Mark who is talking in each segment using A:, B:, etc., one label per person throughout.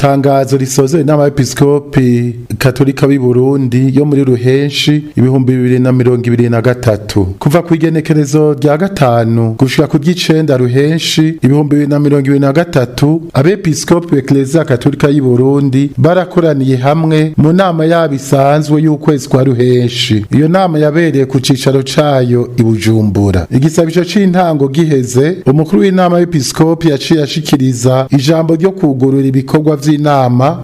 A: Itangazo risoza inama y'episkopi katolika b'i Burundi yo muri Ruhenshi 2023, kuva ku igenekerezo rya 5 gushika ku ry'icenda Ruhenshi 2023, abepiskopi b'Eklezia Katolika y'i Burundi barakoraniye hamwe mu nama yabo isanzwe y'ukwezi kwa Ruhenshi. Iyo nama yabereye ku cicaro cayo i Bujumbura. Igisabisho c'intango giheze, umukuru w'inama y'episkopi yaciye ashikiriza ijambo ryo kugurura ibikorwa vy'inama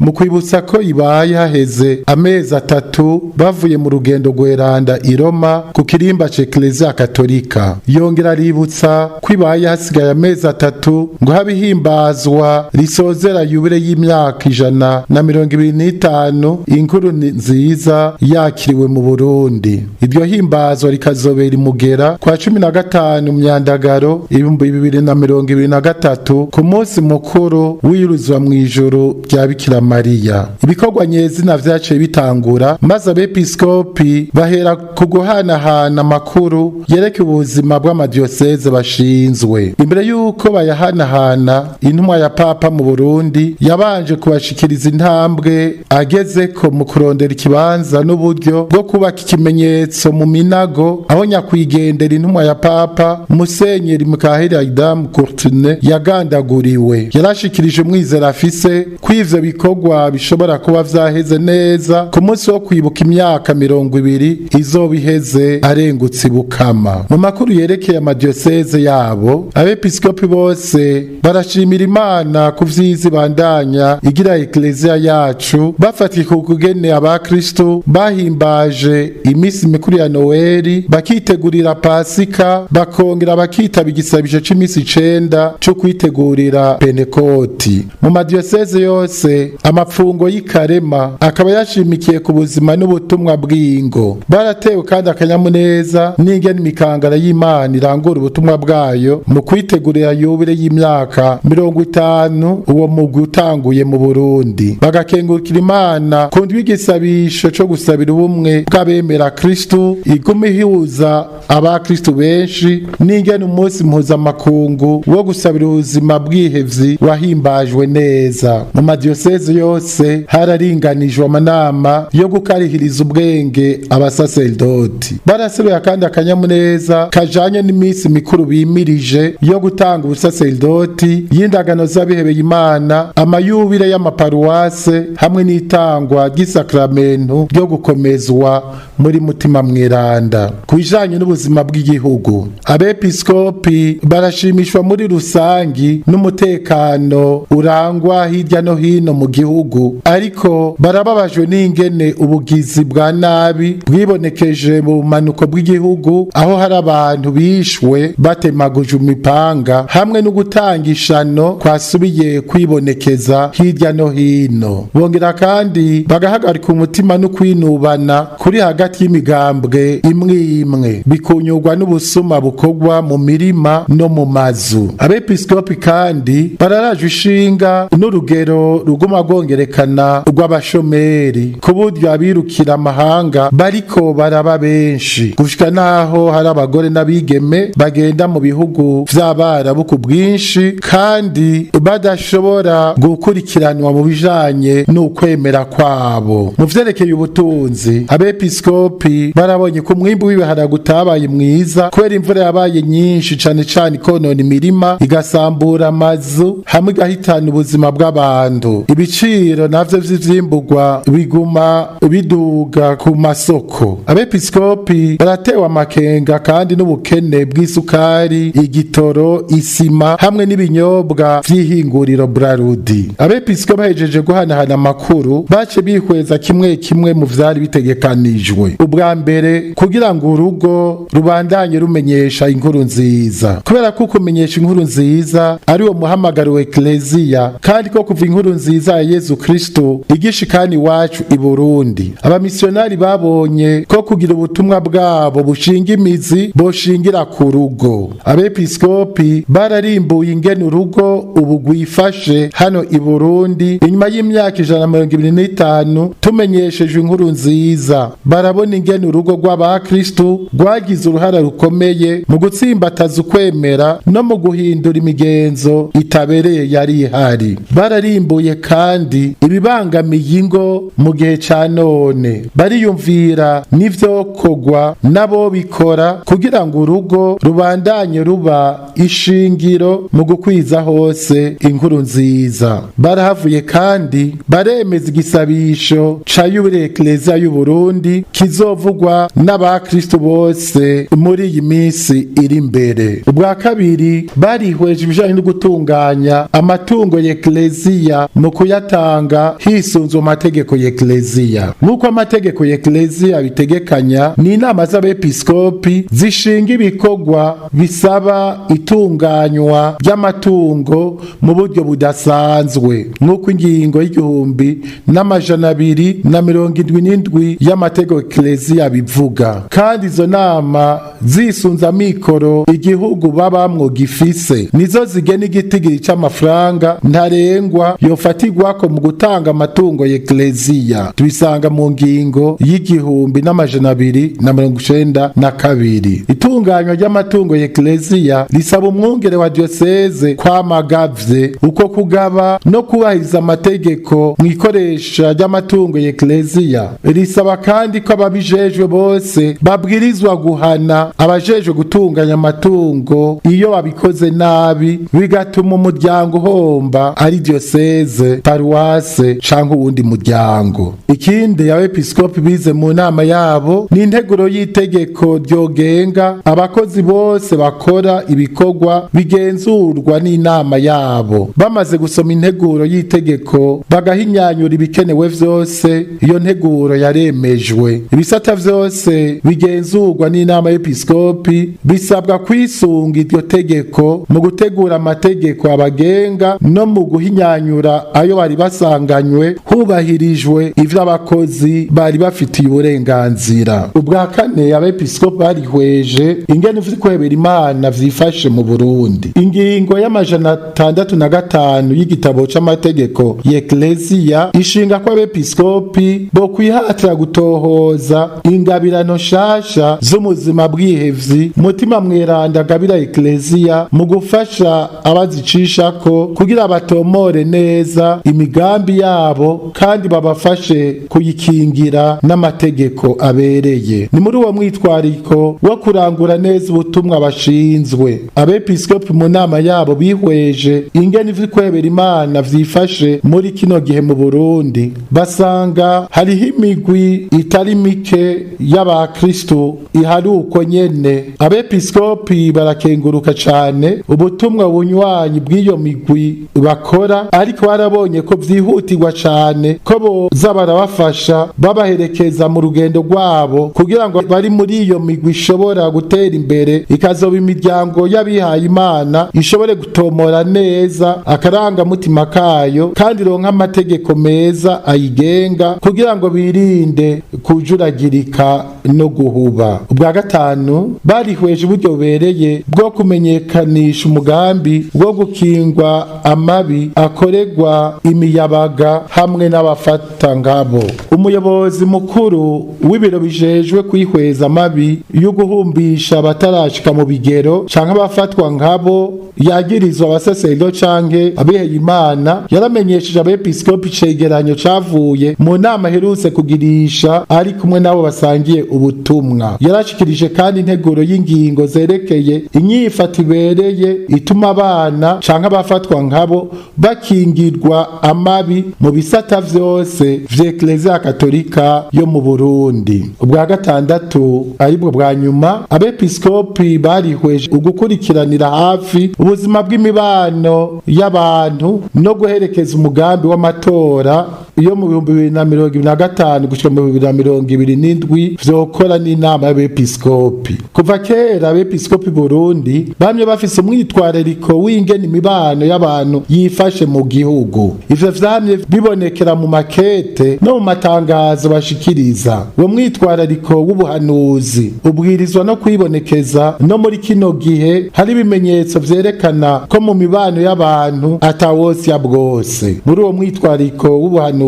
A: mu kwibutsa ko ibaye haheze amezi 3 bavuye mu rugendo rweranda i Roma ku kirimba c'Eklezia Katolika. Yongera aributsa ko ibaye hasigaye amezi 3 ngo habe ihimbazwa risozera yubile y'imyaka 125 inkuru nziza yakiriwe mu Burundi. Iryo himbazwa rikazobera imugera kwa 15 Myandagaro 2023, ku munsi mukuru w'iyuruzwa mw'ijuru rya Bikira Mariya. Ibikorwa nyezina vyaciye bitangura, maze abepiskopi bahera ku guhanahana amakuru yereka ubuzima bw'amadiyoseze bashinzwe. Imbere y'uko bayahanahana, intumwa ya Papa mu Burundi yabanje kubashikiriza intambwe agezeko mu kurondera ikibanza n'uburyo bwo kubaka ikimenyetso mu Minago, aho nyakwigendera intumwa ya Papa Musenyeri Mukaheli Adam Courtenay yagandaguriwe. Yarashikirije umwizero afise ko ivyo bikorwa bishobora kuba vyaheze neza ku munsi wo kwibuka imyaka 20 izoba iheze arengutse Bukama. Mu makuru yerekeye amadiyoseze yabo, abepiskopi bose barashimira Imana ku vyiza ibandanya igira Eklezia yacu, bafatiye ku kugene abakristo bahimbaje iminsi mikuru ya Noeli, bakitegurira Pasika, bakongera bakitaba igisabisho c'imisi 9 co kwitegurira Pentekoti. Mu madiyoseze yose, amapfungo y'ikarema akaba yashimikiye ku buzima n'ubutumwa bw'ingo. Baratewe kandi akanyamuneza n'ingene imikangara y'Imana irangura ubutumwa bwayo mu kwitegurira yubile y'imyaka 50 uwo mugwi utanguye mu Burundi, bagakengurukira Imana ku ndwi igisabisho co gusabira ubumwe bw'abemera Kristu iguma ihuza abakristu benshi, n'ingene umunsi mpuzamakungu wo gusabira ubuzima bwihevyi wahimbajwe neza. Mu madiyoseze yose hararinganijwe amanama yo gukarihiriza ubwenge abasaserdoti. Baraseruye kandi akanyamuneza kajanye n'iminsi mikuru bimirije yo gutanga ubusaserdoti, y'indagano z'abihebeye Imana, amayubile y'amaparuwase hamwe n'itangwa ry'isakramentu ryo gukomezwa muri Mutima Mweranda. Ku bijanye n'ubuzima bw'igihugu, abepiskopi barashimishwa muri rusangi n'umutekano urangwa hirya no hino mu gihugu, ariko barababajwe n'ingene ubugizi bwa nabi bwibonekeje mu bumanuko bw'igihugu, aho hari abantu bishwe batemaguje imipanga, hamwe no gutanga ishano kwasubiye kwibonekeza hirya no hino. Bongera kandi bagahagarika umutima no kwinubana kuri hagati y'imigambwe imwe imwe, bikunyurwa n'ubusuma bukorwa mu mirima no mu mazu. Abepiskopi kandi bararajwe ishinga n'urugero ruguma rwongerekana rw'abashomeri, ku buryo abirukira amahanga bariko baraba benshi, gushika naho hari abagore n'abigeme bagenda mu bihugu vy'abarabu ku bwinshi, kandi badashobora gukurikiranwa mu bijanye n'ukwemera kwabo. Mu vyerekeye ubutunzi, abepiskopi barabonye ko umwimbu w'ibiharage utabaye mwiza kubera imvura yabaye nyinshi cane cane ikonona imirima, igasambura amazu, hamwe igahitana ubuzima bw'abantu. Ibiciro navyo vy'ivyimbugwa biguma biduga ku masoko. Abepiskopi baratewe amakenga kandi n'ubukene bw'isukari, igitoro, isima hamwe n'ibinyobwa vy'ihinguriro Brarudi. Abepiskopi bahejeje guhanahana amakuru, bace bihweza kimwe kimwe mu vyari bitegekanijwe. Ubwa mbere, kugira ngo urugo rubandanye rumenyesha inkuru nziza, kubera ko kumenyesha inkuru nziza ari wo muhamagaro wa Eklezia, kandi ko kuva inkuru nziza ya Yezu Kristo igishikana iwacu i Burundi, abamisionari babonye ko kugira ubutumwa bwabo bushinga imizi boshingira ku rugo. Abepiskopi bararimbuye ingene urugo ubu rwifashe hano i Burundi inyuma y'imyaka 125 tumenyeshejwe inkuru nziza. Barabona ingene urugo rw'abakristu rwagize uruhara rukomeye mu gutsimbataza ukwemera no mu guhindura imigenzo itabereye yari ihari. Bararimbuye Bararimbuye kandi ibibangamiye ingo mu gihe ca none, bariyumvira n'ivyokorwa n'abo bikora kugira ngo urugo rubandanye ruba ishingiro mu gukwiza hose inkuru nziza. Barahavuye kandi baremeza igisabisho ca yubile Eklezia y'u Burundi kizovugwa n'abakristo bose muri iyi minsi iri imbere. Ubwa kabiri, barihweje ibijanye no gutunganya amatungo y'Eklezia mu kuyatanga hisunzwe amategeko y'Eklezia. Nk'uko amategeko y'Eklezia bitegekanya, ni inama z'abepiskopi zishinga ibikorwa bisaba itunganywa ry'amatungo mu buryo budasanzwe, nk'uko ingingo y'1277 y'amategeko Eklezia bivuga. Kandi izo nama zisunze amikoro igihugu babamwo gifise, nizo zigena igitigiri c'amafaranga ntarengwa yofatirwako mu gutanga amatungo y'Eklezia. Tubisanga mu ngingo y'1292. Itunganywa ry'amatungo y'Eklezia risaba umwungere wa diocese kwamagavye uko kugaba no kubahiriza amategeko mu ikoresha ry'amatungo y'Eklezia. Risaba kandi ko ababijejwe bose babwirizwa guhana abajejwe gutunganya amatungo iyo babikoze nabi, bigatuma umuryango uhomba, ari diocese, paruwase canke uwundi muryango. Ikindi abepiskopi bize mu nama yabo ni integuro y'itegeko ryogenga abakozi bose bakora ibikorwa bigenzurwa n'inama yabo. Bamaze gusoma integuro y'itegeko, bagahinyanyura ibikenewe vyose, iyo nteguro yaremejwe. Ibisata vyose bigenzurwa n'inama y'episkopi bisabwa kwisunga iryo tegeko mu gutegura amategeko abagenga no mu guhinyanyura ayo bari basanganywe, hubahirijwe ivyo abakozi bari bafitiye uburenganzira. Ubwa kane, abepiskopi barihweje ingene ivyo Imana vyifashe mu Burundi. Ingingo y'605 y'igitabo c'amategeko y'Eklezia ishinga ko abepiskopi bo kwihatira gutohoza ingabirano nshasha z'umuzima bwihevyi Mutima Mweranda agabira Eklezia mu gufasha abazicishako, kugira batomore neza imigambi yabo kandi babafashe kuyikingira n'amategeko abereye. Ni muri uwo mwitwariko wo kurangura neza ubutumwa bashinzwe, abepiskopi mu nama yabo bihweje ingene ivyo Imana vyifashe muri kino gihe mu Burundi. Basanga hariho imigwi itari mike y'abakristo ihari uko nyene. Abepiskopi barakenguruka cane ubutumwa bunywanyi bw'iyo migwi bakora, ariko barabonye ko vyihutirwa cane ko boza barabafasha, babaherekeza mu rugendo rwabo, kugira ngo bari muri iyo migwi ishobora gutera imbere, ikazoba imiryango y'abihaye Imana ishobore gutomora neza akarangamutima kayo kandi ironka amategeko meza ayigenga, kugira ngo birinde kujuragirika no guhuba. Ubwa gatanu, barihweje uburyo bubereye bwo kumenyekanisha umugambi wo gukingwa amabi akorerwa imiyabaga hamwe n'abafata ngabo. Umuyobozi mukuru w'ibiro bijejwe kwihweza amabi yo guhumbisha abatarashika mu bigero canke abafatwa nkabo yagirizwa abasaseredoti canke abiheye Imana, yaramenyesheje abepiskopi icegeranyo cavuye mu nama aherutse kugirisha ari kumwe n'abo basangiye ubutumwa. Yarashikirije kandi integuro y'ingingo zerekeye inyifato ibereye ituma abana canke abafatwa nkabo bakingirwa amabi mu bisata vyose vy'Eklezia Katolika yo mu Burundi. Ubwa gatandatu, aribwo bwa nyuma, abepiskopi barihweje ugukurikiranira hafi ubuzima bw'imibano y'abantu no guherekeza umugambi w'amatora iyo mu 2025 gushika mu 2027 vyokora n'inama y'abepiskopi. Kuva kera abepiskopi Burundi bamye bafise umwitwarariko w'ingene imibano y'abantu yifashe mu gihugu. Ivyo vyamye bibonekera mu makete no mu matangazo bashikiriza. Uwo mwitwarariko w'ubuhanuzi ubwirizwa no kwibonekeza no muri kino gihe hari ibimenyetso vyerekana ko mu mibano y'abantu atawosya bwose. Muri uwo mwitwariko w'ubuhanuzi,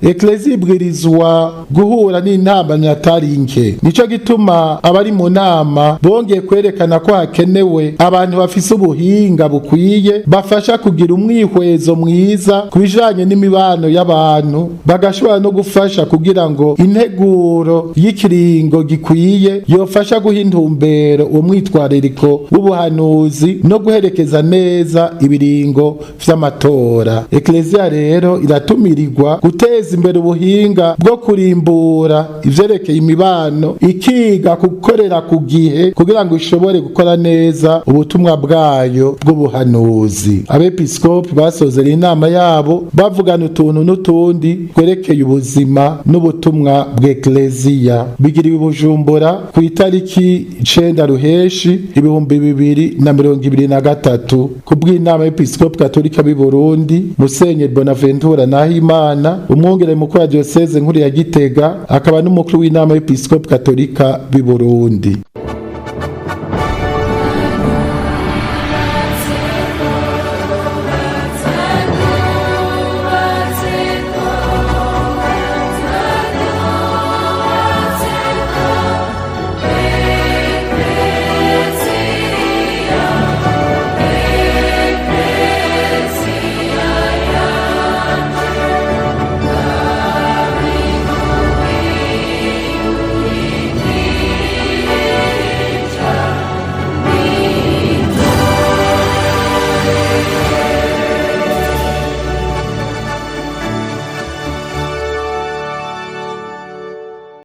A: Eklezia ibwirizwa guhura n'intambamyi atari nke. Nico gituma abari mu nama bongeye kwerekana ko hakenewe abantu bafise ubuhinga bukwiye bafasha kugira umwihwezo mwiza. mwiza ku bijanye n'imibano y'abantu, bagashobora no gufasha kugira ngo integuro y'ikiringo gikwiye yofasha guha intumbero uwo mwitwarariko w'ubuhanuzi no guherekeza neza ibiringo vy'amatora. Ekleziya rero iratumirirwa guteza imbere ubuhinga bwo kurimbura ivyerekeye imibano, ikiga gukorera ku gihe kugira ngo ishobore gukora neza ubutumwa bwayo bw'ubuhanuzi. Abepiskopi basozera inama yabo bavugana utuntu n'utundi twerekeye ubuzima n'ubutumwa bw'Ekleziya. Bigiriwe i Bujumbura ku itariki 9 Ruheshi 2023 ku bw'inama y'Episkopi Katolika b'i Burundi. Musenyeri Bonaventura Nahimana, umwungere mukuru wa Diocese nkuru ya Gitega, akaba n'umukuru w'inama y'Episkopi Katolika b'i Burundi.